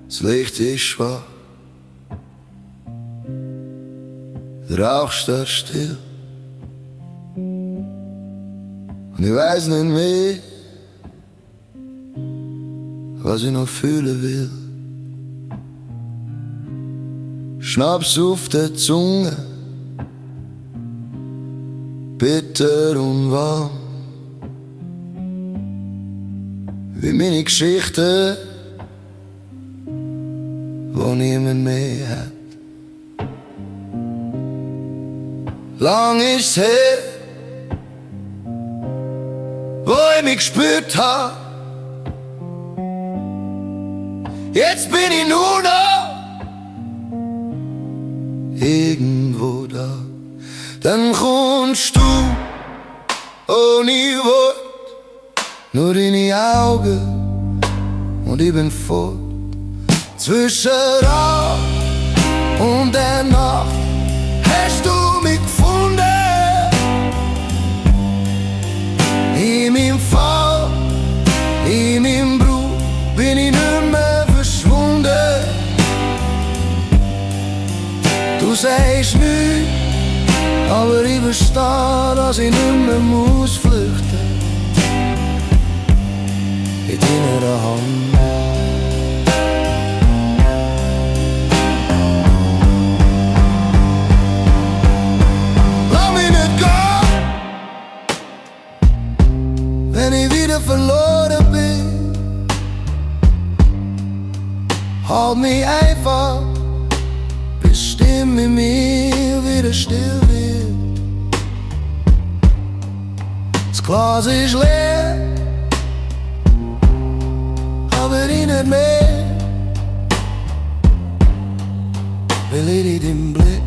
Das Licht ist schwach, der Rauch steht still. Und ich weiß nicht mehr, was ich noch fühlen will. Schnaps auf der Zunge, bitter und warm, wie meine Geschichte, wo niemand mehr hat. Lang ist's her, wo ich mich gespürt hab. Jetzt bin ich nur noch irgendwo da. Dann kommst du ohne Wort, nur deine Augen und ich bin fort. Zwischen Tag und der Nacht hast du mich gefunden. In meinem Fall, in meinem Blut bin ich nicht mehr verschwunden. Du sagst nichts, aber ich verstehe, dass ich nicht mehr muss flüchten. In deiner Hand. Wenn ich wieder verloren bin, halt mich einfach, bis Stimme in mir wieder still wird. Das Glas ist leer, aber ich nicht mehr, weil ich dich im Blick